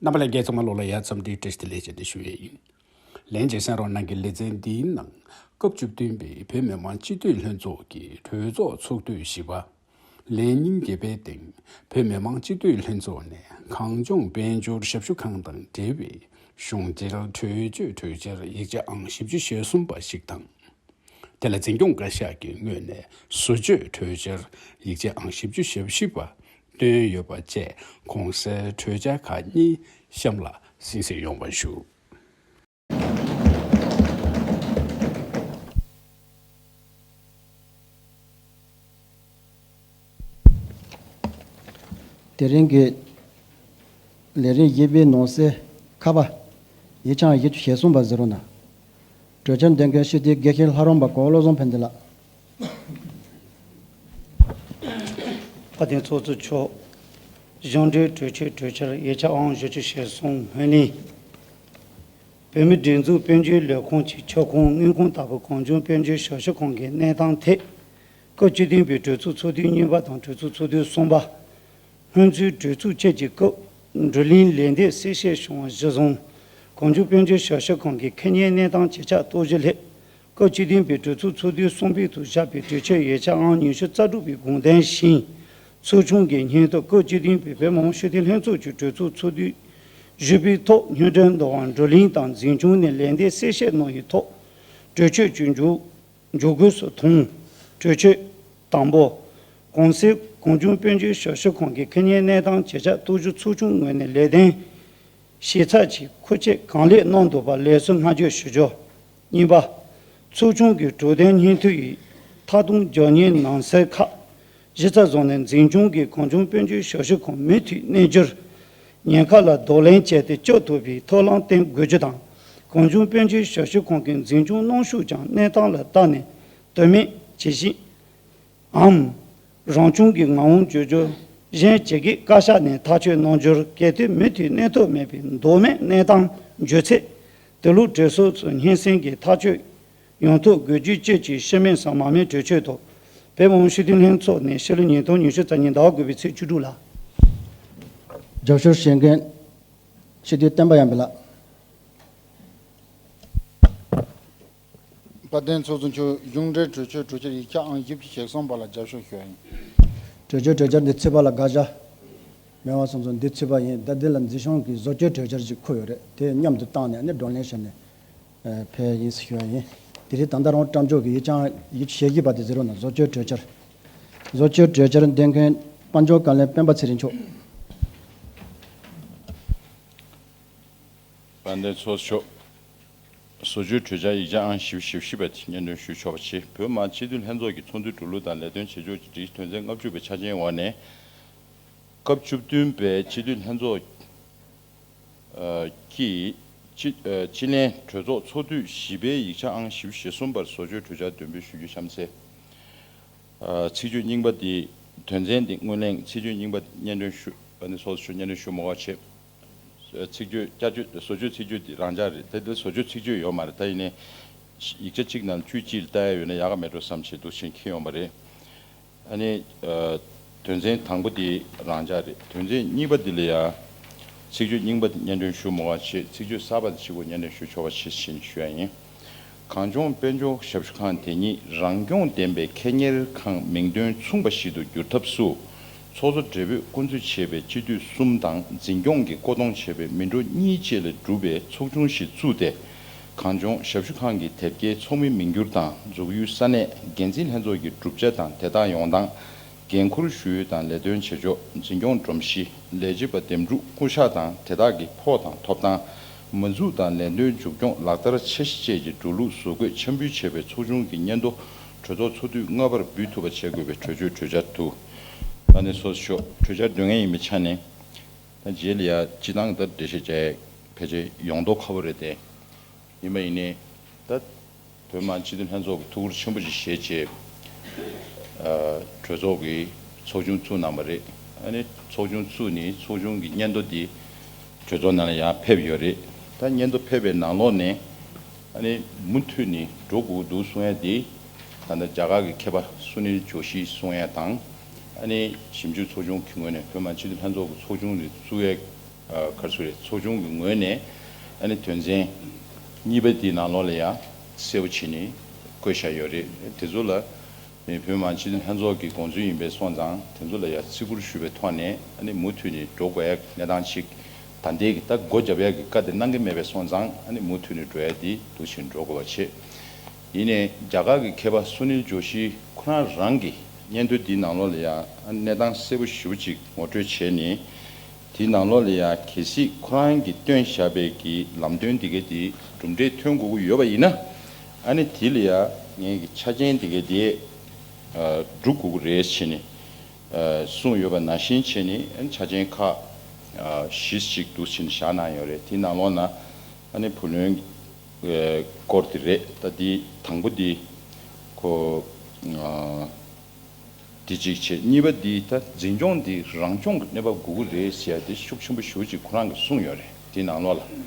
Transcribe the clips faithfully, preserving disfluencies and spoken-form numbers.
རྣམ་པ་ལྷན་རྒྱས་ཚང་མ་ལོ་ལ་ཡ་འཚམས་འདྲིའི་བཀྲ་ཤིས་བདེ་ལེགས་བྱས་ཏེ་ཞུ་ཡས་ཡིན། ལན་གཅིག་གསན་རོགས་གནང་གི། ལེ་ཚན་འདིའི་ནང་སྐབས་བཅུ་བདུན་པའི་བོད་མི་མང་སྤྱི་འཐུས་ལྷན་ཚོགས་ཀྱི་གྲོས་ཚོགས་ཚོགས་དུས་བཞི་པ། ལན་ཉིན་བརྒྱད་པའི་སྟེང་བོད་མི་མང་སྤྱི་འཐུས་ལྷན་ཚོགས་ནས་གངས་ལྗོངས་དཔལ་འབྱོར་ཞབས་ཞུ་ཁང་དང་འབྲེལ་བའི་གཞུང་འབྲེལ་གྲོས་ཆོད་གྲོས་འཆར་ཡིག་ཆ་ཨང་བཞི་བཅུ་ཞེ་གསུམ་པ་ཞིག་དང་། དེ་ལ་འཛིན་སྐྱོང་བཀའ་ཤག་གི་ངོས་ནས་བཟོ་བཅོས་གྲོས་འཆར་ཡིག་ཆ་ཨང་བཞི་བཅུ་ཞེ་བཞི་པ་བཏོན་ཡོད་པ་བཅས་གོང་གསལ་གྲོས་འཆར་ཁག་གཉིས་གཤམ་ལ་གསན་གཟིགས་ཡོང་བ་ཞུ། དེ་རིང་གི་ལས་རིམ་བཞི་པའི་ནང་གསེས་ཁ་པ་ཡིག་ཆ་ཨང་བཞི་བཅུ་ཞེ་གསུམ་པ་གཟིགས་རོགས་གནང་། གྲོས་འཆར་འདོན་མཁན་སྤྱི་འཐུས་དགེ་བཤེས་ལྷ་རམས་པ་གོ་བློ་བཟང་ཕན་བདེ་ལགས། དཔལ་ལྡན་ཚོགས་གཙོ་མཆོག་གཞུང་འབྲེལ་གྲོས་ཆོད་གྲོས་འཆར་ཡིག་ཆ་ཨང་བཞི་བཅུ་ཞེ་གསུམ་ངོས་ནས། བོད་མིའི་སྒྲིག་འཛུགས་དཔལ་འབྱོར་ལས་ཁུངས་ཀྱི་ཁྱབ་ཁོངས་དངུལ་ཁང་ལྟ་བུ་གངས་ལྗོངས་དཔལ་འབྱོར་ཞབས་ཞུ་ཁང་གི་གནས་སྟངས་ཐད། སྐབས་བཅུ་བདུན་པའི་གྲོས་ཚོགས་ཚོགས་དུས་གཉིས་པ་དང་གྲོས་ཚོགས་ཚོགས་དུས་གསུམ་པ། སྔོན་ཚུད་གྲོས་ཚོགས་བཅས་ཀྱི་སྐབས་བགྲོ་གླེང་ལན་འདེབས་གསལ་བཤད་བྱུང་བ་གཞིར་བཟུང་། གངས་ལྗོངས་དཔལ་འབྱོར་ཞབས་ཞུ་ཁང་གི་ཁེ་གཉེར་གནས་སྟངས་ཇི་ཆགས་རྟོག་ཞིབ་སླད། སྐབས་བཅུ་བདུན་པའི་གྲོས་ཚོགས་ཚོགས་དུས་གསུམ་པའི་ཐོག་བཞག་པའི་གྲོས་ཆོད་ཡིག་ཆ་ཨང་ཉི་ཤུ་རྩ་དྲུག་པའི་དགོངས་དོན་བཞིན། ཚོགས་ཆུང་གི་སྙན་ཐོ་སྐབས་བཅུ་བདུན་པའི་བོད་མི་མང་སྤྱི་འཐུས་ལྷན་ཚོགས་ཀྱི་གྲོས་ཚོགས་ཚོགས་དུས་བཞི་པའི་ཐོག་སྙན་སྒྲོན་འདོན་པ་བགྲོ་གླེང་དང་འཛིན་སྐྱོང་ནས་ལན་འདེབས་གསལ་བཤད་གནང་བའི་ཐོག་གྲོས་ཆོད་ཀྱི་འཇུག་འཇུག་སྒོ་སུ་མཐོང་། གྲོས་ཆོད་དང་པོ། གོང་གསལ་གངས་ལྗོངས་དཔལ་འབྱོར་ཞབས་ཞུ་ཁང་གི་ཁེ་གཉེར་གནས་སྟངས་ཇི་ཆགས་རྟོག་ཞིབ་ཚོགས་ཆུང་ངོས་ནས་ལས་དོན་ཞིབ་ཚགས་ཀྱིས་མཁོ་ཆས་གང་ལེགས་གནང་འདུག་པར་ལེགས་སོ་བསྔགས་བརྗོད་ཞུ་རྒྱུ། གཉིས་པ། ཚོགས་ཆུང་གི་གྲོས་དོན་སྙན་ཐོ་ཡི་མཐའ་སྡོམ་རྒྱག་སྙིང་ནང་གསེས་ཁག་གཞི་རྩར་བཟུང་ནས་འཛིན་སྐྱོང་གིས་གངས་ལྗོངས་དཔལ་འབྱོར་ཞབས་ཞུ་ཁང་མུ་མཐུད་གནས་རྒྱུར། ཉེན་ཁ་ལ་གདོང་ལེན་བྱས་ཏེ་སྐྱོབ་ཐུབ་པའི་ཐབས་ལམ་བསྟེན་དགོས་རྒྱུ་དང་། གངས་ལྗོངས་དཔལ་འབྱོར་ཞབས་ཞུ་ཁང་གི་འཛིན་སྐྱོང་གནང་ཕྱོགས་ཀྱང་གནས་སྟངས་ལ་བལྟས་ནས་དོན་མེད་ཇི་བཞིན་འམ། རང་བྱུང་གི་ངག་དབང་བརྗོད་རྒྱུ་གཞན་ཇི་སྐད་བཀའ་ཤག་ནས་ཐག་གཅོད་གནང་རྒྱུར་གལ་ཏེ་མུ་མཐུད་གནས་ཐབས་མེད་པའི་ལྡོག་མེད་གནས་སྟངས་འགྱུར་ཚེ། དེ་ལུགས་གྲོས་ཚོགས་སུ་སྙན་སེང་གིས་ཐག་གཅོད་ཡོང་ཐབས་དགོས་རྒྱུ་བཅས་ཀྱི་སྤྱི་མོས་སམ་མ་མོས་གྲོས་ཆོད་ཐོག་བོད་མི་མང་སྤྱི་འཐུས་ལྷན་ཚོགས་ནས་ཕྱི་ལོ་ཉིས་སྟོང་ཉི་ཤུ་རྩ་གཉིས་ཟླ་བ་དགུ་པའི་ཚེས་བཅུ་དྲུག་ལ། རྒྱབ་སྐྱོར་བྱེད་མཁན་སྤྱི་འཐུས་བསྟན་པ་ཡར་འཕེལ་ལགས། དཔལ་ལྡན་ཚོགས་གཙོ་མཆོག་གཞུང་འབྲེལ་གྲོས་ཆོད་གྲོས་འཆར་ཡིག་ཆ་ཨང་བཞི་བཅུ་ཞེ་གསུམ་པ་ལ་རྒྱབ་སྐྱོར་ཞུ་བ་ཡིན། གྲོས་ཆོད་གྲོས་འཆར་འདི་ཚུད་པ་ལ་དགག་བྱ་མེད་པ་སོང་ཙང་འདི་ཚུད་པ་ཡིན། ད་འདི་ལ་འཛིན་སྐྱོང་གི་བཟོ་བཅོས་གྲོས་འཆར་ཞིག་འཁོད་ཡོད་རེད། དེ་མཉམ་དུ་བཏང་ནས་ནི་བགྲོ་གླེང་བྱས་ནས་ཕེབས་ཡིན་ཞུ་བ་ཡིན། དེ་རིང་ད་ལྟ་རང་བཀྲམ་ཆོག་གི་ཡིག་ཆ་ཡིག་ཆ་ཞེ་བཞི་པ་དེ་ཟེར་རོགས་གནང་། བཟོ་བཅོས་གྲོས་འཆར། བཟོ་བཅོས་གྲོས་འཆར་འདོན་མཁན་དཔལ་འབྱོར་བཀའ་བློན་སྤེན་པ་ཚེ་རིང་མཆོག་དཔལ་ལྡན་ཚོགས་གཙོ་མཆོག་བཟོ་བཅོས་གྲོས་འཆར་ཡིག་ཆ་ཨང་བཞི་བཅུ་ཞེ་བཞི་པ་དེ་སྙན་སྒྲོན་ཞུ་ཆོག་པ་བྱས། བོད་མི་མང་སྤྱི་འཐུས་ལྷན་ཚོགས་ཀྱི་ཚོགས་འདུའི་འགྲོ་ལུགས་དང་ལས་དོན་བྱེད་ཕྱོགས་ཀྱི་སྒྲིག་གཞི་དོན་ཚན་ལྔ་བཅུ་པའི་ཆ་རྐྱེན་འོག་ནས། སྐབས་བཅུ་བདུན་པའི་སྤྱི་འཐུས་ལྷན་ཚོགས་ཀྱི་སྤྱི་སྤྱི་ལྷན་གྲོས་ཚོགས་ཚོགས་དུས་བཞི་པའི་ཡིག་ཆ་ཨང་བཞི་བཅུ་ཞེ་གསུམ་པར་བཟོ་བཅོས་གྲོས་འཆར་འདོན་སྤེལ་ཞུ་རྒྱུ་གཤམ་གསལ། ཚིག་བརྗོད་རྙིང་པ་འདི་དོན་ཚན་འདི་དངོས་གནས་ཚིག་བརྗོད་རྙིང་པ་སྙན་སྒྲོན་ཞུ་ཨ་ནི་སོགས་ཞུ་སྙན་སྒྲོན་ཞུ་མ་དགོས་པ་བྱས། ཚིག་བརྗོད་བསྐྱར་བཅོས་བཟོ་བཅོས་ཚིག་བརྗོད་འདི་རང་འཇགས་རེད། ད་འདི་བཟོ་བཅོས་ཚིག་བརྗོད་ཡོད་མ་རེད། ད་ཡིན་ནའི་ཡིག་ཆ་གཅིག་ནང་དཀྱུས་གཅིག་ལ་ལྟ་ཡ་ཡོད་ན་ཡག་ག་མེད་འགྲོ་བསམ་བྱས་འདུག་ཕྱིན་འཁྱེར་ཡོང་བ་རེད། ཨ་ནི། དོན་ཚན་དང་པོ་དེ་རང་འཇགས་རེད། དོན་ཚན་གཉིས་པ་དེ་ལ་ཡང་ཚིག་བརྗོད་རྙིང་པ་དེ་སྙན་སྒྲོན་ཞུ་མ་དགོས་པ་བྱས། ཚིག་བརྗོད་གསར་པ་དེ་གཅིག་པོ་སྙན་སྒྲོན་ཞུ་ཆོག་པ་བྱས་ཕྱིན་ཞུ་ཡ་ཡིན། གངས་ལྗོངས་དཔལ་འབྱོར་ཞབས་ཞུ་ཁང་དེ་ཉིད་རང་སྐྱོང་ལྡན་པའི་ཁེ་གཉེར་ཁང་མིང་དོན་མཚུངས་པ་ཞིག་ཏུ་འགྱུར་ཐབས་སུ། ཚོགས་གཙོ་སྦྲེལ་པོས་བསྐོ་འཛུགས་བྱས་པའི་སྤྱི་འཐུས་གསུམ་དང་འཛིན་སྐྱོང་གིས་བསྐོ་གཏོང་བྱས་པའི་མི་འགྲོ་གཉིས་བཅས་ལས་གྲུབ་པའི་ཚོགས་ཆུང་ཞིག་བཙུགས་ཏེ། གངས་ལྗོངས་ཞབས་ཞུ་ཁང་གི་དེབ་སྐྱེལ་ཚོགས་མི་མིང་བསྒྱུར་དང་འཛུགས་ཡུལ་ས་གནས་འགན་འཛིན་ལྷན་ཚོགས་ཀྱི་གྲུབ་ཆ་དང་དེ་དག་ཡོང་སྟངས། འགན་འཁུར་ཞུ་ཡུལ་དང་ལས་དོན་བྱེད་ཕྱོགས། འཛིན་སྐྱོང་སྒྲོམ་གཞི། ལས་བྱེད་པ་འདེམས་སྒྲུག་སྐུ་ཞབས་དང་དེ་དག་གི་ཕོགས་དང་ཐོབ་ཐང་། མ་འཛུགས་དང་ལས་དོན་མཇུག་སྐྱོང་ལག་བསྟར་འཆར་གཞི་བཅས་ཀྱི་འགྲོ་ལུགས་བཟོ་འགོད་འཆར་འབུལ་བྱས་པའི་ཚོགས་ཆུང་གི་སྙན་ཐོ་གྲོས་ཚོགས་ཚོགས་དུས་ལྔ་པར་འབུལ་ཐུབ་པ་བྱེད་དགོས་པའི་གྲོས་ཆོད་གྲོས་འཆར་དུ། ཨ་ནི་སོ་སོ་ཤོག་གྲོས་འཆར་འདོན་མཁན་ཡིན་པའི་ཆ་ནས། ད་རྗེས་ལ་ཡ་སྤྱི་བཏང་གི་ད་འགྲེལ་བཤད་བྱས་ཕལ་ཆེར་ཡོང་མདོག་ཁ་པོ་རེད་དེ། ཡིན་པ་ཡིན་ནའི། ད་བོད་མི་མང་སྤྱི་འཐུས་ལྷན་ཚོགས་ཀྱི་ཐུགས་ཁུར་ཆེན་པོ་ཞིག་བཞེས་བྱས། ཨ་གྲོས་ཚོགས་ཀྱི་ཚོགས་ཆུང་བཙུགས་གནང་བ་རེད། ཨ་ནི་ཚོགས་ཆུང་བཙུགས་ནས་ཚོགས་ཆུང་གི་སྙན་ཐོ་འདི་གྲོས་ཚོགས་ནང་ལ་ཡང་ཕེབས་ཡོད་རེད། ད་སྙན་ཐོ་ཕེབས་པའི་ནང་ལོགས་ནས་ཨ་ནི་མུ་མཐུད་ནས་འགྲོ་དགོས་འདུག་གསུང་ཡ་འདི། ད་ལྟ་རྒྱ་གར་གྱི་མཁས་པ་སུ་ནིལ་ཇོ་ཤིས་གསུང་ཡ་དང་། ཨ་ནི་ཞིབ་འཇུག་ཚོགས་ཆུང་གི་ངོས་ནས་བོད་མི་མང་སྤྱི་འཐུས་ལྷན་ཚོགས་ཀྱི་ཚོགས་ཆུང་རེ་བཙུགས་ཡ། ཨ་ག་རེ་ཟེར་རེད། ཚོགས་ཆུང་གི་ངོས་ནས་ཨ་ནི་དོན་ཚན་གཉིས་པ་དེའི་ནང་ལོགས་ལ་ཡང་གསལ་པོ་བྱས་ནས་བཀོད་བཞག་ཡོད་རེད། དེ་ཚོ་ལ་ཨ་ནི་བོད་མི་མང་སྤྱི་འཐུས་ལྷན་ཚོགས་ཀྱི་དགོངས་ཚུལ་ཡིན་པས་སོང་ཙང་། དེ་ཚོ་ལ་ཡང་བརྩི་བཀུར་ཞུ་བའི་ཐོག་ནས་ཨ་ནི་མུ་མཐུད་ནས་འགྲོ་དགོས་ཡ་གི་གནས་སྟངས་ཤིག་ད་ལྟའི་གི་ད་སྒོ་བརྒྱབ་ཡ་གི་བཀའ་དེ་གནང་གི་མེད་པས་སོང་ཙང་། ཨ་ནི་མུ་མཐུད་ནས་འགྲོ་ཡ་དེ་འདུག་བྱས་འགྲོ་དགོས་པ་བྱས། ཡིན་ནའི་རྒྱ་གར་གྱི་མཁས་པ་སུ་ནིལ་ཇོ་ཤི་ཁོ་རང་རང་གི་སྙན་ཐོ་འདིའི་ནང་ལོགས་ལ་ཡང་གནས་སྟངས་གསལ་པོ་ཞེ་པོ་ཅིག་ངོ་སྤྲོད་བྱས་ནས། དེའི་ནང་ལོགས་ལ་ཡང་གལ་སྲིད་ཁོ་རང་གིས་བཏོན་བཞག་པའི་གི་ལམ་སྟོན་འདི་ག་དེ་གྲུབ་འབྲས་ཐོན་དགོས་ཀྱི་ཡོད་པ་ཡིན་ན། ཨ་ནི་དེ་ལ་ཡང་ངས་གི་ཆ་རྐྱེན་འདི་ག་དེ་ཨ་སྒྲུབ་དགོས་ཀྱི་རེད་བྱས་ནས་ཨ་གསུངས་ཡོད་པ་ནང་བཞིན་བྱས་ནས། ཨ་ནི་ཆ་རྐྱེན་ཁག་ཨ་བཞི་ཞིག་འདུག་བྱས་ནས་བཞག་གནང་ཡོད་རེད། དེའི་ནང་ལོགས་ན་ཨ་ནི་བུ་ལོན་ཨ་སྐོར་དེ་རེད། ད་འདི་དང་པོ་འདི་ཁོ་ཨ་འདི་གཅིག་བྱས། གཉིས་པ་འདི་ད་འཛིན་སྐྱོང་འདི་རང་སྐྱོང་གི་གནས་བབ་དགོས་ཀྱི་རེད་ཟེར་ཡ་དེ་ཤུགས་ཆེན་པོ་ཞེ་པོ་ཅིག་ཁོ་རང་གིས་གསུངས་ཡོད་རེད། དེའི་ནང་ལོགས་ལ།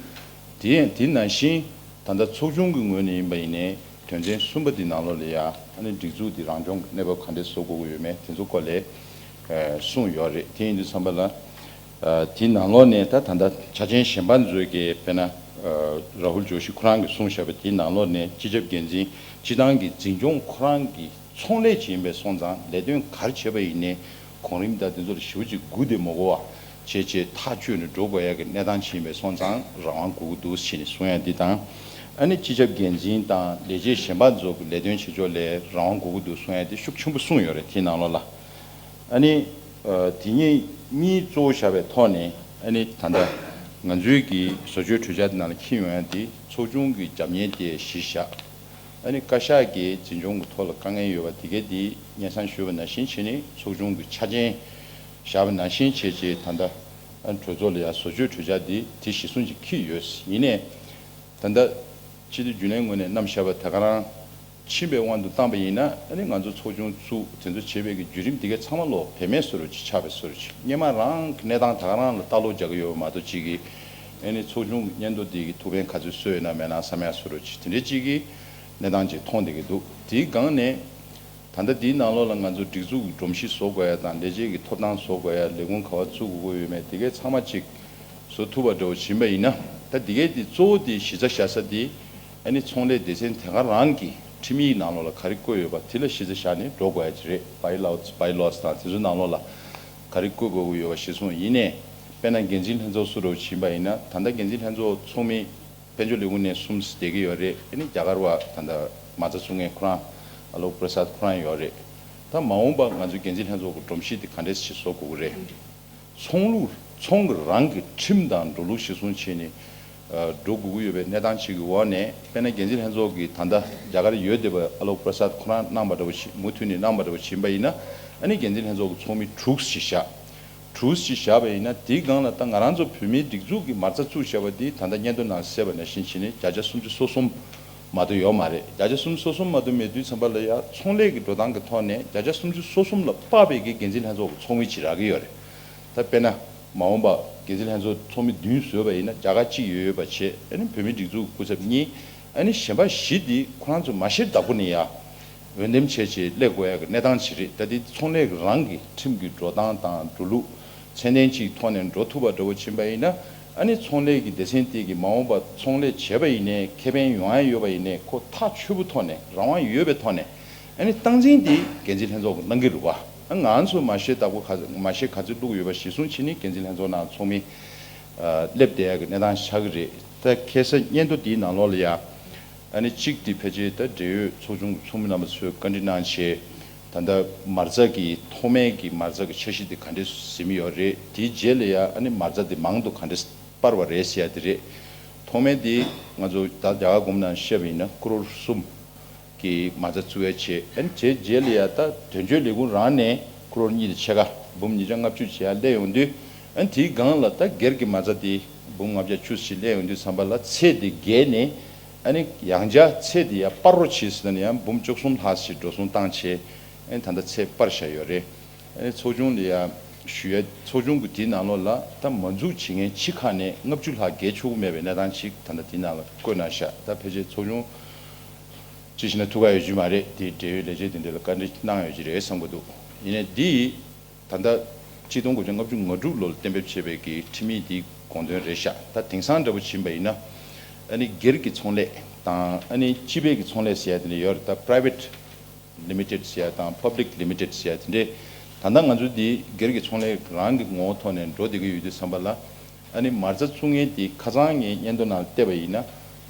དེ་དེ་ནང་བཞིན་ད་ལྟ་ཚོགས་ཆུང་གི་ངོས་ནས་ཡིན་པ་ཡིན་ནའི་དོན་ཚན་གསུམ་པ་འདི་ནང་ལོགས་ལ་ཡ་ཨ་ནི་སྒྲིག་འཛུགས་འདི་རང་སྐྱོང་གི་གནས་བབ་ག་འདྲས་བཟོ་དགོས་ཀྱི་ཡོད་མེད་དེ་ཚོ་སྐོར་ལ་ཨ་གསུངས་ཡོད་རེད། དེ་ཡིན་དུས་ཙམ་པ་ལ། ཨ་དེའི་ནང་ལོགས་ནས་ད་ད་ལྟ་ཆ་རྐྱེན་གཞན་པ་ཚོའི་གི་དཔེར་ན་ཨ་རཱ་ཧུལ་ཇོ་ཤི་ཁོ་རང་གིས་གསུངས་བཞག་པ་དེའི་ནང་ལོགས་ནས་སྤྱི་ཁྱབ་འགན་འཛིན་སྤྱི་བཏང་གི་འཛིན་སྐྱོང་ཁོ་རང་གི་ཚོང་ལས་ཅིག་ཡིན་པས་སོང་ཙང་། ལས་དོན་ག་རེ་བྱས་པ་ཡིན་ནའི་གོང་རིམ་དང་དེ་ཚོ་ལ་ཞེ་པོ་ཅིག་སྒུག་བསྡད་མ་དགོས་པ་བྱས་བྱས་ཐག་གཅོད་ནས་འགྲོ་དགོས་ཡ་གི་གནས་སྟངས་ཅིག་ཡིན་པས་སོང་ཙང་རང་དབང་དགོས་ཀྱི་འདུག་ཟེར་ནས་གསུང་ཡ་འདི་དང་། ཨ་ནི་སྤྱི་ཁྱབ་འགན་འཛིན་དང་ལས་བྱེད་གཞན་པ་ཚོ་གི་ལས་དོན་བྱེད་ཕྱོགས་ལ་རང་དབང་དགོས་ཀྱི་འདུག་གསུང་ཡ་འདི་ཤུགས་ཆེན་པོ་གསུངས་ཡོད་རེད། དེའི་ནང་ལོགས་ལ། ཨ་ནི་ཨ་དེ་གཉིས་གཉིས་གཙོ་བོ་བཞག་པའི་ཐོག་ནས། ཨ་ནི་ད་ལྟ་ང་ཚོའི་གི་བཟོ་བཅོས་གྲོས་འཆར་དེ་ནང་ལ་འཁྱེར་ཡོང་ཡ་དེ་ཚོགས་ཆུང་གི་རྒྱབ་གཉེར་དེ་གཞི་བཞག་ཨ་ནི་བཀའ་ཤག་གི་འཛིན་སྐྱོང་གི་ཐོག་ལ་དཀའ་ངལ་ཡོད་པ་དེ་གས་དེ་སྙན་སེང་ཞུས་པ་ནང་བཞིན་བྱས་ནས། ཚོགས་ཆུང་གི་ཆ་རྐྱེན་བཞག་པ་ནང་བཞིན་བྱས་བྱས་ད་ལྟ་ཨ་ནི་གྲོས་ཚོགས་ལ་ཡ་བཟོ་བཅོས་གྲོས་འཆར་དེ་དེ་གཞི་བཟུང་ཅིག་འཁྱེར་ཡོད། ཡིན་ནའི་ད་ལྟ་སྤྱི་འཐུས་རྒྱུན་ལས་ངོས་ནས་བསྣམས་བཞག་པ་དེ་ག་རང་ཕྱིན་པའི་དབང་དུ་བཏང་པ་ཡིན་ན། ཨ་ནི་ང་ཚོ་ཚོགས་ཆུང་བཙུགས་དེ་ཚོ་བྱེད་པའི་གི་བརྒྱུད་རིམ་དེ་གས་ཚང་མ་ལོག་བེད་མེད་བཟོ་འདྲ་ཅིག་ཆགས་པའི་བཟོ་འདྲ་ཅིག་སྔོན་མ་རང་གི་གནས་སྟངས་དེ་ག་རང་ལ་ལྟ་ཀློག་རྒྱག་གི་ཡོད་པ་མ་གཏོགས། ཅིག་གིས་ཨ་ནི་ཚོགས་ཆུང་གི་སྙན་ཐོ་དེ་གི་ཐུགས་ཕན་ག་ཚོད་གསོས་ཡོད་ན་མེད་ན་བསམ་ཡ་བཟོ་འདྲ་ཅིག་དེ་འདྲའི་ཅིག་གི་གནས་སྟངས་ཅིག་མཐོང་བསྡད་ཀྱི་འདུག་དེའི་སྒང་ནས། ད་ལྟ་འདིའི་ནང་ལོགས་ལ་ང་ཚོ་སྒྲིག་འཛུགས་ཀྱི་སྒྲོམ་གཞི་བཟོ་དགོས་ཡ་དང་། ལས་བྱེད་ཀྱི་ཐོབ་ཐང་བཟོ་དགོས་ཡ། ལས་ཁུངས་ག་པར་བཙུགས་དགོས་ཀྱི་ཡོད་མེད་དེ་གས་ཚང་མ་ཅིག་བཟོ་ཐུབ་པ་འདྲ་བོ་ཕྱིན་པ་ཡིན་ན། ད་འདི་གས་འདི་གཙོ་བོ་དེ་གཞི་རྩ་བཞག་ས་དེ་ཨ་ནི་ཚོང་ལས་སྡེ་ཚན་དེ་ག་རང་གི་ཁྲིམས་ཡིག་ནང་ལོགས་ལ་ག་རེ་བཀོད་ཡོད་པ་དེ་ལ་གཞི་རྩ་བཞག་ནས་འགྲོ་དགོས་ཡ་ཅིག་རེད། བྷའི་ལོ་བྷའི་ལོ་སི་དང་དེ་ཚོའི་ནང་ལོགས་ལ་ག་རེ་བཀོད་དགོས་ཀྱི་ཡོད་པ་གཞི་བཟུང་། ཡིན་ནའི་དཔེར་ན་འགན་འཛིན་ལྷན་ཚོགས་སུ་འདྲ་བོ་ཕྱིན་པ་ཡིན་ན། ད་ལྟ་འགན་འཛིན་ལྷན་ཚོགས་ཚོགས་མི་དཔལ་འབྱོར་ལས་ཁུངས་ནས་གསུམ་བསྡད་ཀྱི་ཡོད་རེད། ཨ་ནི་རྒྱ་གར་བ་ད་ལྟ་མ་རྩ་བཙུགས་མཁན་ཁོ་རང་ཨ་ལོག་པྲ་སཱད་ཁོ་རང་ཡོད་རེད། ད་མ་འོངས་པ་ང་ཚོའི་འགན་འཛིན་ལྷན་ཚོགས་ཀྱི་སྒྲོམ་གཞི་དེ་ག་འདྲས་ཞིག་བཟོ་དགོས་ཀྱི་རེད། ཚོང་ལུགས་ཚོང་གི་རང་གི་ཁྲིམས་དང་འགྲོ་ལུགས་གཞི་བཟུང་བྱས་ནས་ཨ་འགྲོ་དགོས་ཀྱི་ཡོད་པའི་གནས་སྟངས་ཅིག་གི་འོག་ནས། དཔེར་ན་འགན་འཛིན་ལྷན་ཚོགས་ཀྱི་ད་ལྟ་རྒྱ་གར་ཡོད་བསྡད་པ་ཨ་ལོག་པྲ་སཱད་ཁོ་རང་གནང་བ་འདྲ་བོ་ཞིག་མུ་མཐུད་ནས་གནང་བ་འདྲ་བོ་ཕྱིན་པ་ཡིན་ན། ཨ་ནི་འགན་འཛིན་ལྷན་ཚོགས་ཀྱི་ཚོགས་མི་དྲུག་ཞིག་བཞག་དྲུག་ཅིག་བཞག་པ་ཡིན་ན། དེའི་སྒང་ལ་ད་ང་རང་ཚོ་བོད་མིའི་སྒྲིག་འཛུགས་ཀྱི་མ་རྩ་བཙུགས་བཞག་པ་འདི་ད་ལྟ་སྙན་ཐོ་ནང་གསལ་བ་ནང་བཞིན་བྱས་ནས་བརྒྱ་ཆ་སུམ་ཅུ་སོ་གསུམ་མ་གཏོགས་ཡོད་མ་རེད། བརྒྱ་ཆ་སུམ་ཅུ་སོ་གསུམ་མ་གཏོགས་མེད་དུས་ཙམ་པ་ལ་ཡ་ཚོང་ལས་ཀྱི་འགྲོ་སྟངས་ཀྱི་ཐོག་ནས་བརྒྱ་ཆ་སུམ་ཅུ་སོ་གསུམ་ལ་དཔག་པའི་གི་འགན་འཛིན་ལྷན་ཚོགས་ཀྱི་ཚོགས་མི་ཅིག་རག་གི་ཡོད་རེད། ད་དཔེར་ན་མ་འོངས་པ་འགན་འཛིན་ལྷན་ཚོགས་ཚོགས་མི་བདུན་བཟོས་པ་ཡིན་ན། རྒྱ་གར་གཅིག་ཡོད་ཡོད་པ་བྱས། ཨ་ནི་བོད་མིའི་སྒྲིག་འཛུགས་ཀྱི་སྐུ་ཚབ་གཉིས། ཨ་ནི་གཞན་པ་བཞི་འདི་ཁོ་རང་ཚོ་མ་ཤེས་བདག་པོ་ནས་ཡ་འོས་འདེམས་བྱས་བྱས་སླེབས་དགོས་ཡ་གི་གནས་སྟངས་ཅིག་རེད། ད་འདི་ཚོང་ལས་ཀྱི་རང་གི་ཁྲིམས་ཀྱི་འགྲོ་སྟངས་དང་འགྲོ་ལུགས་ཚད་ལྡན་ཅིག་ཐོག་ནས་འགྲོ་ཐུབ་པ་འདྲ་བོ་ཕྱིན་པ་ཡིན་ན། ཨ་ནི་ཚོང་ལས་ཀྱི་སྡེ་ཚན་དེ་གིས་མ་འོངས་པ་ཚོང་ལས་བྱས་པ་ཡིན་ནའི་ཁེ་ཕན་ཡོང་ཡ་ཡོད་པ་ཡིན་ནའི་ཁོ་ཐག་ཆོད་པོ་ཐོག་ནས་རང་དབང་ཡོད་པའི་ཐོག་ནས། ཨ་ནི་སྟངས་འཛིན་དེ་འགན་འཛིན་ལྷན་ཚོགས་ཀྱིས་གནང་གི་རེད་བ། ཨ་ང་ཚོ་མ་ཤེས་བདག་པོ་ག་མ་ཤེས་ག་ཚོད་བླུགས་ཡོད་པ་གཞི་བཟུང་བྱས་ནས་འགན་འཛིན་ལྷན་ཚོགས་ནང་ཚོགས་མི་ཨ་སླེབས་བསྡད་ཡ་གི་གནས་སྟངས་ཆགས་ཀྱི་རེད། ད་ཁ་སང་སྙན་ཐོ་འདིའི་ནང་ལོགས་ལ་ཡ། ཨ་ནི་གཅིག་དེ་ཕལ་ཆེར་ད་འབྲེལ་ཡོད་ཚོགས་ཆུང་གི་ཚོགས་མི་རྣམ་པ་ཚོས་བཀའ་འདྲི་གནང་བྱས། ད་ལྟ་མ་རྩ་གི་ཐོག་མའི་གི་མ་རྩ་གི་འཆར་གཞི་དེ་ག་འདྲས་ཟིན་ཡོད་རེད། དེའི་རྗེས་ལ་ཡ་ཨ་ནི་མ་རྩ་དེ་མང་དུ་ག་འདྲས་སྤར་བ་རེད་ཟེར་ཡ་དེ་རེད། ཐོག་མའི་དེ་ང་ཚོ་ད་རྒྱ་གར་སྒོར་མོ་ནང་བཤད་པ་ཡིན་ན་ཀོ་རོར་གསུམ་གི་མ་རྩ་བཙུགས་ཡ་བྱས། ཨ་ནི་དེའི་རྗེས་ལ་ཡ་ད་དོན་གཅོད་ལས་ཁུངས་རང་ནས་ཀོ་རོར་གཉིས་དང་ཕྱེད་ཀ་འབུམ་ཉིས་བརྒྱ་ལྔ་བཅུ་བྱེད་ཡ་སླེབས་ཡོང་དུས། ཨ་ནི་དེའི་སྒང་ལ་ད་སྒེར་གྱི་མ་རྩ་དེ་འབུམ་ལྔ་བརྒྱ་བཅུ་ཞིག་སླེབས་ཡོང་དུས་ཙམ་པ་ལ་ཚད་དེ་བརྒལ་ནས། ཨ་ནི་ཡང་བསྐྱར་ཚད་དེ་ཡར་སྤར་རོགས་བྱེད་ཟེར་ནས་ཡང་འབུམ་བཅུ་གསུམ་ལྷག་ཞིག་འགྲོ་སོང་བཏང་བྱས། ཨ་ནི་ད་ལྟ་ཚད་སྤར་བཞག་ཡོད་རེད། ཨ་ནི་ཚོགས་ཆུང་ལ་ཡང་ཞུ་ཡ། ཚོགས་ཆུང་གི་དེའི་ནང་ལོགས་ལ་ད་མ་འཛུགས་བྱེད་མཁན་ཕྱི་ཁག་ནས་ལྔ་བཅུ་ལྷག་བརྒལ་ཆོག་གི་མེད་པའི་གནས་སྟངས་ཤིག་ད་ལྟ་དེའི་ནང་ལ་བཀོད་གནང་བཞག་ད་ཕལ་ཆེར་ཚོགས་ཆུང་ཅི་ཞིག་ན་ཐུག་ག་ཡོད་ཀྱི་མ་རེད། དེའི་འབྲེལ་ཡོད་ལས་བྱེད་དེ་འདྲ་ལ་བཀའ་འདྲི་གནང་ཡོད་ཀྱི་རེད་བསམ་གྱི་འདུག་ཡིན་ནའི་འདི་ད་ལྟ་ཆིག་སྟོང་དགུ་བརྒྱ་ལྔ་བཅུ་ང་དྲུག་ལོར་གཏན་འབེབས་བྱས་པའི་གི་ཁྲིམས་ཡིག་འདི་ དགོངས་དོན་རེད་ཤག་ད་དེང་སང་འདྲ་པོ་ཕྱིན་པ་ཡིན་ན། ཨ་ནི་སྒེར་གྱི་ཚོང་ལས་དང་ཨ་ནི་སྤྱི་པའི་གི་ཚོང་ལས་ཟེར་ཡ་དེ་འདྲ་ཡོད་རེད། ད་private limited ཟེར་ཡ་དང་public limited ཟེར་ཡ་དེ་འདྲས། ད་ལྟ་ང་ཚོ་འདི་སྒེར་གྱི་ཚོང་ལས་རང་གི་ངོ་བོ་ཐོག་ནས་འགྲོ་བསྡད་ཀྱི་ཡོད་དུས་ཙམ་པ་ལ། ཨ་ནི་མ་རྩ་བཙུགས་མཁན་དེ་ཁ་སང་ངས་སྙན་ཐོ་ནང་བལྟས་པ་ཡིན་ན།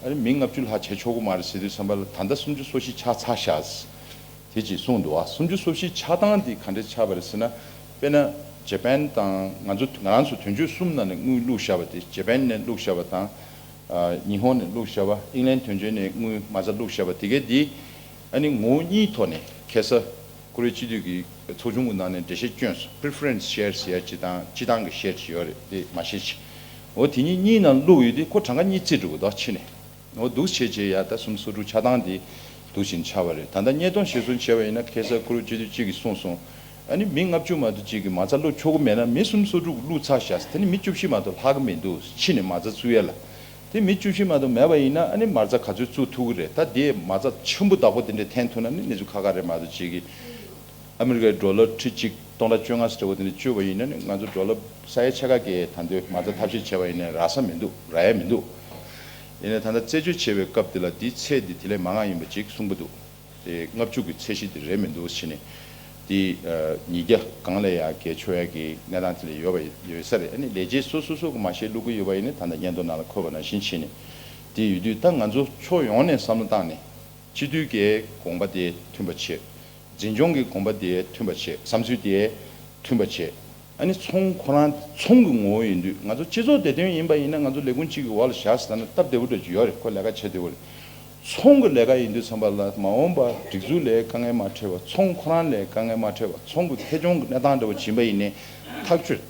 ཨ་ནི་མི་ལྔ་བཅུ་ལྷག་བྱེད་ཆོག་གི་མ་རེད་ཟེར་དུས་ཙམ་པ་ལ་ད་ལྟ་སུམ་ཅུ་སོ་བཞི་ཆགས་ཚར་ཤག་དེ་ཅིག་གསུངས་འདུག་ཨ། སུམ་ཅུ་སོ་བཞི་ཆགས་སྟངས་དེ་ག་འདྲས་ཆགས་པ་རེད་ཟེར་ན། དཔེར་ན་ཇ་པན་དང་ང་ཚོ་ང་རང་ཚོ་དོན་གཅོད་གསུམ་ནང་ནས་དངུལ་བླུགས་བཞག་པ་དེ། ཇ་པན་ནས་བླུགས་བཞག་པ་དང་། ཨ། ཉི་ཧོང་ནས་བླུགས་བཞག་པ། ཨིང་ལན་དོན་གཅོད་ནས་དངུལ་མ་རྩ་བླུགས་བཞག་པ་དེ་གས་དེ། ཨ་ནི་ངོ་བོ་གཉིས་ཐོག་ནས་ཁ་སང་ཀུ་རེ་སྤྱི་འཐུས་ཀྱི་ཚོགས་ཆུང་གི་ནང་ནས་འགྲེལ་བཤད་བསྐྱོན་སོང་། preference share ཟེར་ཡ་སྤྱི་བཏང་སྤྱི་བཏང་གི་share ཅིག་ཡོད་རེད། དེ་མ་ཤེས་ཅི། འོ་དེ་གཉིས་གཉིས་ནང་བླུགས་ཡོད་དེ་ཁོ་གྲངས་ཀ་གཉིས་བརྩིས་འགྲོ་གི་འདུག་ཕྱི་ནས། འོ་འདུག་བྱས་བྱས་ཡ་ད་སུམ་ཅུ་སོ་དྲུག་ཆགས་སྟངས་དེ་འདུག་བཞིན་ཆགས་པ་རེད། ད་ལྟ་བརྙན་ཐུང་གཞིར་བཟུང་བྱས་པ་ཡིན་ན་ཁ་སང་ཀུ་རེ་སྤྱི་འཐུས་གཅིག་གིས་གསུངས་སོང་། ཨ་ནི་མི་ལྔ་བཅུ་མ་གཏོགས་གཅིག་གིས་མ་རྩ་བླུགས་ཆོག་གི་མེད་ན་མི་སུམ་ཅུ་སོ་དྲུག་བླུགས་ཚར་ཤག་དེ་ནི་མི་བཅུ་བཞི་མ་གཏོགས་ལྷག་གི་མི་འདུག་ཕྱི་ནས་མ་རྩ་བཙུགས་ཡ་ལ། དེ་མི་བཅུ་བཞི་མ་གཏོགས་མེད་པ་ཡིན་ན་ཨ་ནི་མ་རྩ་ག་ཚོད་བཙུགས་ཐུབ་ཀྱི་རེད། ད་དེ་མ་རྩ་ཆེན་པོ་བདག་པོ་དེ་འདྲས་འཐེན་ཐུབ་ན་ནི་གནས་ཚུལ་ཁག་ཁག་རེད་མ་གཏོགས་གཅིག་གིས། ཨ་མི་རི་ཀའི་ཌོ་ལར་ཁྲི་གཅིག་སྟོང་ཕྲག་བཅོ་ལྔ་ཟེར་བ་དེ་འདྲ་བཅོས་པ་ཡིན་ན་ནི་ང་ཚོ་ཌོ་ལར་ས་ཡ་ཕྱེད་ཀ་གི་ད་འདོད་མ་རྩ་ཐབས་ཤེས་བྱས་པ་ཡིན་ན་རག་ས་མི་འདུག་རག་ཡ་མི་འདུག་ཡིན་ནའི་ད་ལྟ་རྩད་གཅོད་བྱེད་པའི་སྐབས་དེ་ལ་དེའི་ཚད་དེ་དེ་ལས་མང་ང་ཡིན་པ་ཅིག་གསུངས་པ་འདུག་དེ་ལྔ་བཅུ་གི་ཚད་གཞི་དེ་རེད་མི་འདུག་ཕྱི་ནས་དེ་ཉིས་བརྒྱ་སྒང་ལ་ཡ་བརྒལ་ཆོག་ཡ་གི་གནས་སྟངས་དེ་ལས་ཡོད་པ་ཡོད་ས་རེད། ཨ་ནི་ལས་བྱེད་སོ་སོ་སོ་གི་མ་ཤེས་བླུག་གི་ཡོད་པ་ཡིན་ན་ད་ལྟ་སྙན་ཐོ་ནང་ལ་འཁོད་པ་ནང་བཞིན་ཕྱི་ནས་དེ་ཡོད་དུས་ད་ང་ཚོ་ཕྱོགས་ཡོངས་ནས་བསམ་བློ་བཏང་ནས་སྤྱི་འཐུས་ཀྱི་དགོངས་པ་དེ་མཐུན་པ་བྱེད། འཛིན་སྐྱོང་གི་དགོངས་པ་དེ་མཐུན་པ་བྱེད། བསམ་ཚུལ་དེ་མཐུན་པ་བྱེད། ཨ་ནི་ཚོང་ཁོ་རང་ཚོང་གི་ངོ་བོ་ཡིན་དུས་ང་ཚོ་སྤྱི་ཚོགས་བདེ་དོན་ཡིན་པ་ཡིན་ན་ང་ཚོ་ལས་ཁུངས་གཅིག་གི་འོག་ལ་བཞག་ཟེར་ན་སྟབས་བདེ་པོ་འདྲ་ཅིག་ཡོད་རེད། ཁོ་ལས་ཀ་བྱེད་བདེ་པོ་རེད། ཚོང་གི་ལས་ཀ་ཡིན་དུས་ཙམ་པ་ལ་མ་འོངས་པ་སྒྲིག་འཛུགས་ལ་དཀའ་ངལ་མ་འཕྲད་པ། ཚོང་ཁོ་རང་ལ་དཀའ་ངལ་མ་འཕྲད་པ། ཚོང་གི་ཐད་གཅོང་གི་གནས་སྟངས་འདྲ་བོ་ཕྱིན་པ་ཡིན་ནའི་ཐག་གཅོད།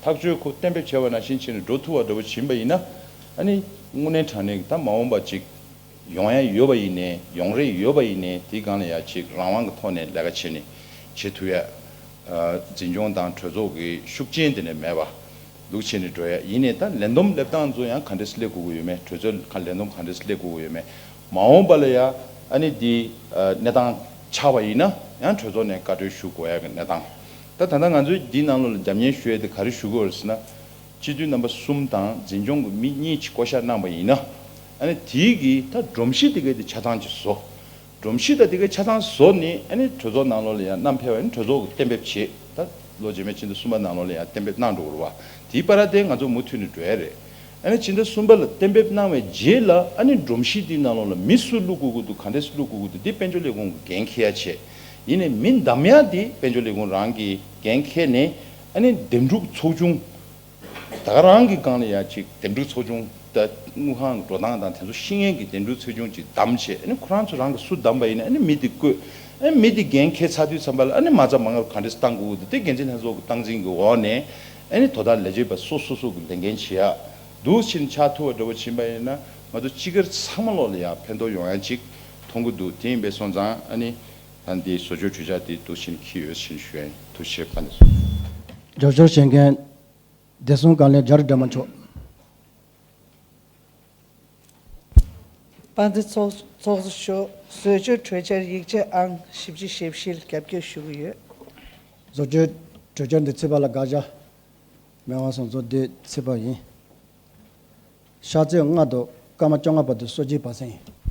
ཐག་གཅོད་ཁོ་གཏན་འབེབས་བྱས་པ་ནང་བཞིན་བྱས་ནས་འགྲོ་ཐུབ་པ་འདྲ་བོ་ཕྱིན་པ་ཡིན་ན། ཨ་ནི་དངོས་གནས་དྲང་གནས་ཀྱི་ད་མ་འོངས་པ་ཅིག་ཡོང་ཡ་ཡོད་པ་ཡིན་ནའི་ཡོང་རེ་ཡོད་པ་ཡིན་ནའི་དེའི་སྒང་ལ་ཡ་ཅིག་རང་དབང་གི་ཐོག་ནས་ལས་ཀ་བྱས་ནས་བྱེད་ཐུབ་ཡ། ཨ། འཛིན་སྐྱོང་དང་གྲོས་ཚོགས་ཀྱི་ཤུགས་རྐྱེན་དེ་འདྲ་མེད་པ་འདུག་བྱས་ནས་འགྲོ་ཡ་ཡིན་ནའི་ད་ལས་བསྡོམས་སླེབས་སྟངས་ཚོ་ཡང་ག་འདྲས་སླེབས་དགོས་ཀྱི་ཡོད་མེད། གྲོས་ཚོགས་ཁ་ལས་བསྡོམས་ག་འདྲས་སླེབས་དགོས་ཀྱི་ཡོད་མེད། མ་འོངས་པ་ལ་ཡ་ཨ་ནི་འདི་ཨ་གནས་སྟངས་ཆགས་པ་ཡིན་ན་ཡང་གྲོས་ཚོགས་ནས་བཀའ་འཁྲོལ་ཞུ་དགོས་ཡ་གི་གནས་སྟངས། ད་ད་ལྟ་ང་ཚོས་འདི་ནང་ལོགས་ལ་རྒྱབ་གཉེར་ཞུ་ཡ་དེ་ག་རེ་ཞུ་དགོས་རེད་ཟེར་ན། སྤྱི་འཐུས་རྣམ་པ་གསུམ་དང་འཛིན་སྐྱོང་གི་མི་གཉིས་ཀྱིས་བསྐོ་བཞག་གནང་པ་ཡིན་ན། ཨ་ནི་དེའི་གི་ད་སྒྲོམ་གཞི་དེ་གའི་དེ་ཆ་ཚང་ཅིག་བཟོ། སྒྲོམ་གཞི་ད་དེ་གའི་ཆ་ཚང་བཟོ་ནས་ཨ་ནི་གྲོས་ཚོགས་ནང་ལོགས་ལ་ཡང་བསྣམས་ཕེབས་པ་ཡིན་ན་གྲོས་ཚོགས་ཀྱིས་གཏན་འབེབས་བྱེད། ད་ལོ་རྗེས་མའི་ཕྱི་ཟླ་གསུམ་པ་ནང་ལོགས་ལ་ཡང་གཏན་འབེབས་གནང་འགྲོ་གི་རེད་བ། དེའི་བར་དེ་ང་ཚོ་མུ་མཐུད་ནས་འགྲོ་ཡ་རེད། ཨ་ནི་ཕྱི་ཟླ་གསུམ་པ་ལ་གཏན་འབེབས་གནང་བའི་རྗེས་ལ་ཨ་ནི་སྒྲོམ་གཞི་དེའི་ནང་ལོགས་ལ་མི་སུ་བླུག་དགོས་ཀྱི་འདུག་ག་འདྲས་སུ་བླུག་དགོས་ཀྱི་འདུག་དེ་དཔལ་འབྱོར་ལས་ཁུངས་ཀྱིས་འགན་འཁྱེར་ཡ་བྱེད། ཡིན་ནའི་མི་བདམས་ཡ་དེ་དཔལ་འབྱོར་ལས་ཁུངས་རང་གིས་འགན་འཁྱེར་ནས་ཨ་ནི་འདེམས་སྒྲུག་ཚོགས་ཆུང་ད་ག་རང་གི་སྒང་ལ་ཡ་ཅིག་འདེམས་སྒྲུག་ཚོགས་ཆུང་ད་དངུལ་ཁང་གི་འགྲོ་སྟངས་དང་དེ་ཚོ་ཤེས་མཁན་གྱི་འདེམས་སྒྲུག་ཚོགས་ཆུང་ཅིག་བདམས་བྱས། ཨ་ནི་ཁོ་རང་ཚོ་རང་གིས་སུ་བདམས་པ་ཡིན་ན་ཨ་ནི་མི་དེ་བསྐོས། ཨ་ནི་མི་དེ་འགན་འཁྱེར་ཚར་དུས་ཙམ་པ་ལ་ཨ་ནི་མ་རྩ་མ་དངུལ་ག་འདྲས་བཏང་དགོས་ཀྱི་འདུག་དེ་འགན་འཛིན་ལྷན་ཚོགས་ཀྱི་སྟངས་འཛིན་གྱི་འོག་ནས་ཨ་ནི་དོ་བདག་ལས་བྱེད་པ་སོ་སོ་སོ་གི་ལས་འགན་བྱེད་ཡ་འདུག་ཕྱིན་ཆགས་ཐུབ་པ་འདྲ་བོ་ཕྱིན་པ་ཡིན་ན་ང་ཚོ་སྤྱི་སྒེར་ཚང་མ་ལོག་ལ་ཡ་ཕན་ཐོགས་ཡོང་ཡ་ཅིག་མཐོང་གི་འདུག་དེ་ཡིན་པའི་སོང་ཙང་ཨ་ནི་ད་འདི་བཟོ་བཅོས་གྲོས་འཆར་དེ་འདུག་ཕྱིན་འཁྱེར་ཡོད་ཕྱིན་ཞུ་ཡ་ཡིན། ཐུགས་རྗེ་ཆེ། བཀའ་འདི་སོང་། རྒྱབ་སྐྱོར་བྱེད་མཁན་བདེ་སྲུང་བཀའ་བློན་རྒྱ་རི་སྒྲོལ་མ་མཆོག་དཔལ་ལྡན་ཚོགས་ཚོགས་གཙོ་མཆོག་བཟོ་བཅོས་གྲོས་འཆར་ཡིག་ཆ་ཨང་བཞི་བཅུ་ཞེ་བཞི་ལ་རྒྱབ་སྐྱོར་ཞུ་གི་ཡོད། བཟོ་བཅོས་གྲོས་འཆར་འདི་ཚེས་པ་ལ་དགག་བྱ་མེད་པ་སོང་ཙང་འདི་ཚེས་པ་ཡིན། ཤར་ཚེས་ལྔ་དང་སྐར་མ་བཅོ་ལྔ་བར་དུ་སྲོལ་འབྱེད་བར་གསེང་ཡིན།